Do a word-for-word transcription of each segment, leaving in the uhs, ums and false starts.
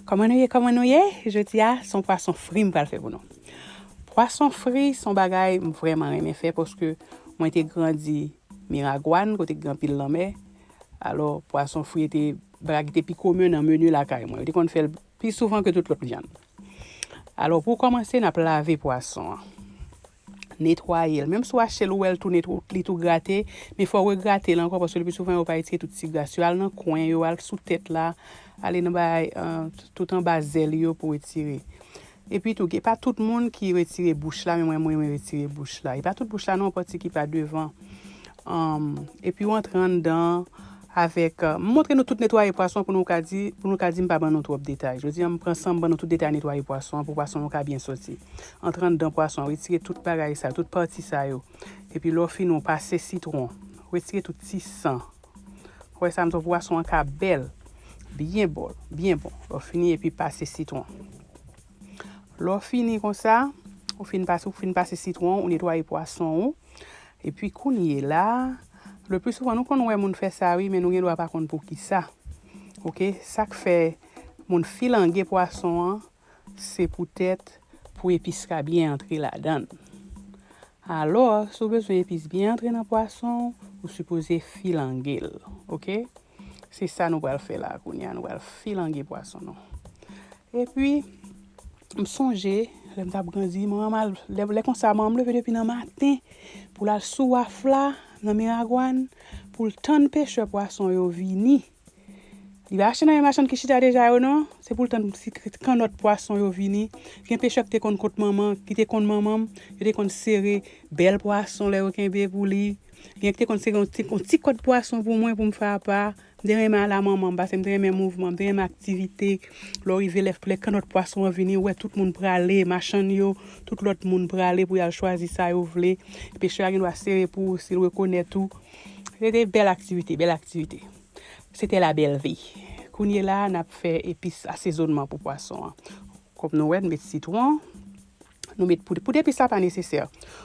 Kòman nou ye? Kòman nou ye? Jodi a, se yon pwason fri m pral fè pou nou. Pwason fri se yon bagay m vrèman renmen fè paske mwen te grandi Miragwàn, kote ki gen anpil lanmè. Alò, pwason fri te bagay ki te pi komen nan meni lakay mwen. Yo te konn fè l pi souvan ke tout lòt vyann. Alò, pou kòmanse, n ap lave pwason an. Netwaye l. Menm si w achte l, ou wè l tou netwo, li tou grate, men fò w regrate l ankò, paske le pi souvan, yo pa retire tout ti gras yo. Al nan kwen yo, al sou tèt la, ale nan bagay, euh, tout anba zèl yo pou retire. Epi tou, e pa tout moun ki retire bouch la, men mwen, mwen, mwen retire bouch la. E pa tout bouch la, non, pati ki pa devan. Um, epi w antre anndan avèk, uh, m montre nou tout netwaye pwason pou nou ka di, pou nou ka di m pa ban nou twòp detay. Jodi a, m pran san m ban nou tout detay netwaye pwason an pou pwason nou ka byen soti. Antre anndan pwason an, retire tout bagay sa, tout pati sa yo. Epi lè w fini, w pase sitwon. Retire tout ti san. Ou wè sa m di w, pwason an ka bèl. Byen bèl, byen bon. Lè w fini, epi pase sitwon. Lè w fini konsa, ou fin pase, ou fin pase sitwon, ou netwaye pwason ou. Epi kounye la, le pli souvan, nou konn wè moun fè sa, wi, men nou gen dwa pa konn poukisa. Oke? Sa k fè moun filange pwason an, se poutèt pou epis ka byen antre ladan l. Alò, si w bezwen epis byen antre nan pwason, ou sipoze filange l. Oke? Se sa nou pral fè la kounye a, nou pral filange pwason nou. Epi, m sonje, lè m t ap grandi, manman m al, lè, lè konsa, manman m leve depi nan maten pou l al sou waf la, nan Miragwàn, pou l tann pechè pwason yo vini. Li pa achte nan men machann ki chita deja yo, non. Se pou l tann ti kannòt pwason yo vini. Gen pechè ki te konn kot manman, ki te konn manman m, yo te konn sere bèl pwason lè yo kenbe pou li. Gen ki te konn sere yon ti, yon ti kòd pwason pou mwen, pou m fè apa. M te renmen al a manman m, paske m te renmen mouvman, m te renmen aktivite. Lè w rive, lè, lè kannòt pwason an vini, ou wè tout moun prale, machann yo, tout lòt moun prale pou y al chwazi sa yo vle. Pechè a gen dwa sere pou ou, si l rekonèt ou. Se te bèl aktivite, bèl aktivite. Se te la bèl vi. Kounye la, n ap fè epis asezonman pou pwason an. Kòm nou wè, n met sitwon, nou met poud, poud epis la pa nesesè.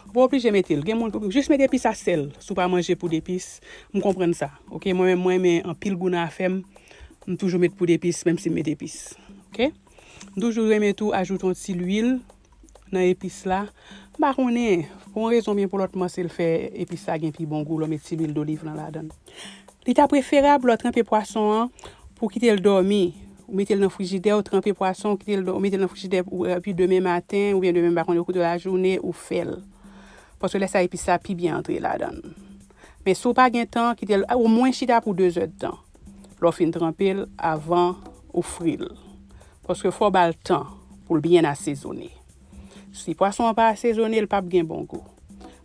Ou pa oblije mete l. Gen moun ki jis met epis a sèl, si w pa manje poud epis. M konprann sa. Oke, mwen menm, mwen renmen anpil gou nan afè m. M toujou met poud epis, menm si m met epis. Oke? M toujou renmen tou ajoute yon ti lwil nan epis la. M pa konnen, pou yon rezon byen pou lòt, m panse l fè epis la gen pi bon gou lè w met ti lwil doliv lan ladan l. Li ta preferab lè w tranpe pwason an pou w kite l dòmi. Ou mete l nan frijidè, ou tranpe pwason, ou kite l dò-, ou mete l nan frijidè pou, epi demen maten, oubyen demen, m pa konnen, ou kite lajounen, ou fè l. Paske lè sa epis la pi byen antre ladan l. Men si w pa gen tan, kite l omwen chita pou de zèdtan. Lè w fin tranpe l, avan ou fri l. Paske fò w ba l tan pou l byen asezonnen. Si pwason an pa asezonnen, l p ap gen bon gou.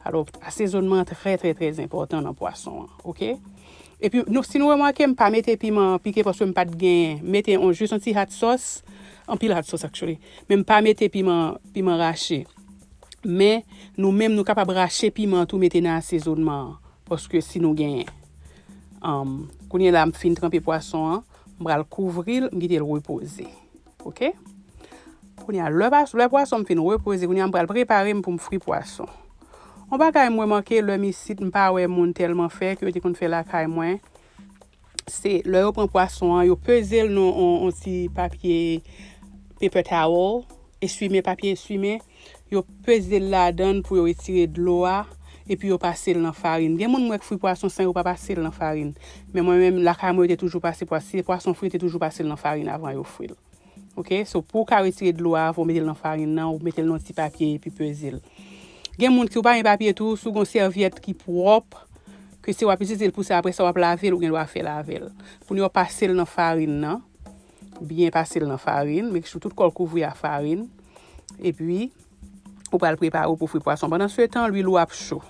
Alò, asezonnman an trè, trè, trè enpòtan nan pwason an, oke? Epi, nou, si nou remake, m pa mete piman pike paske m pa t gen, mete yon, jis yon ti hot sauce, anpil hot sauce, actually. Men m pa mete piman, piman rache. Men, nou menm, nou kapab rache piman tou mete nan asezonnman an, paske si nou genyen. Anm, kounye la, m fin tranpe pwason an, m pral kouvri l, m kite l repoze. Oke? Kounye a, lè pa-, lè pwason m fin repoze, kounye a, m pral prepare m pou m fri pwason. Yon bagay m remake, lè m isit, m pa wè moun tèlman fè, ke yo te konn fè lakay mwen, se lè yo pran pwason an, yo peze l nan yon, yon ti papye paper towel, eswimen, papye eswimen, yo peze l ladan l pou yo retire dlo a, epi yo pase l nan farin. Gen moun m wè k fri pwason san yo pa pase l nan farin. Men mwen menm, lakay mwen, yo te toujou pase pwa-, si se pwason fri, yo te toujou pase l nan farin avan yo fri l. Oke? So, pou w ka retire dlo a avan w mete l nan farin nan, ou mete l nan yon ti papye epi peze l. Gen moun ki ou pa gen papye tou, si w gen yon sèvyèt ki pwòp, ke se w ap itilize l pou sa, apre sa w ap lave l, ou gen dwa fè l avè l. Kounye a w pase l nan farin nan, byen pase l nan farin, make sure tout kò l kouvri a farin. Epi, ou pral prepare w pou fri pwason. Pandan se tan, lwil ou ap cho.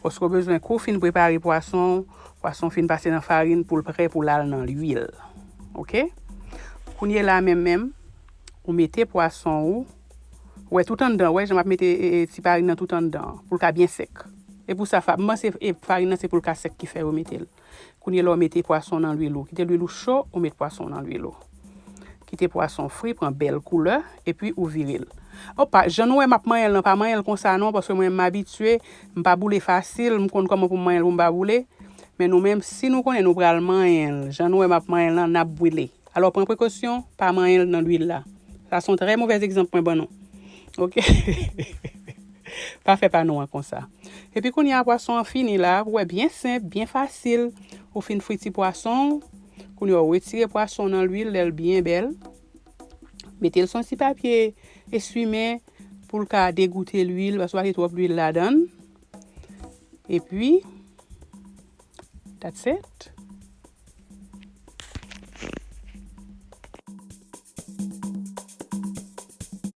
Paske w bezwen kou fin prepare pwason, pwason fin pase nan farin pou l prè pou l al nan lwil. Oke? Kounye la menm menm, ou mete pwason ou. Ou wè tout anndan, ou wè jan m ap mete, e, e, ti farin nan tout anndan, pou l ka byen sèk. E pou sa, fa-, m panse, e, farin nan se pou l ka sèk ki fè yo mete l. Kounye la, ou mete pwason nan lwil ou. Kite lwil ou cho, ou met pwason nan lwil ou. Kite pwason fri, pran bèl koulè, epi ou vire l. Opa, jan nou wè m ap manyen l lan, pa manyen l konsa non, paske mwen m abitye, m pa boule fasil, m konn kòman pou m manyen l pou m pa boule. Men nou menm, si nou konnen nou pral manyen l, jan nou wè m ap manyen l lan, n ap brile. Alò, pran prekosyon, pa manyen l nan lwil la. Sa se yon trè movèz egzanp mwen ban nou. Oke? Pa fè pa nou an konsa. Epi kounye a pwason an fini la, ou wè byen senp, byen fasil. Ou fin friti pwason, kounye a ou retire pwason nan lwil, lè l byen bèl. Mete l sou yon ti papye eswimen pou l ka degoute lwil, paske w pa kite twòp lwil ladan l. Epi, that's it.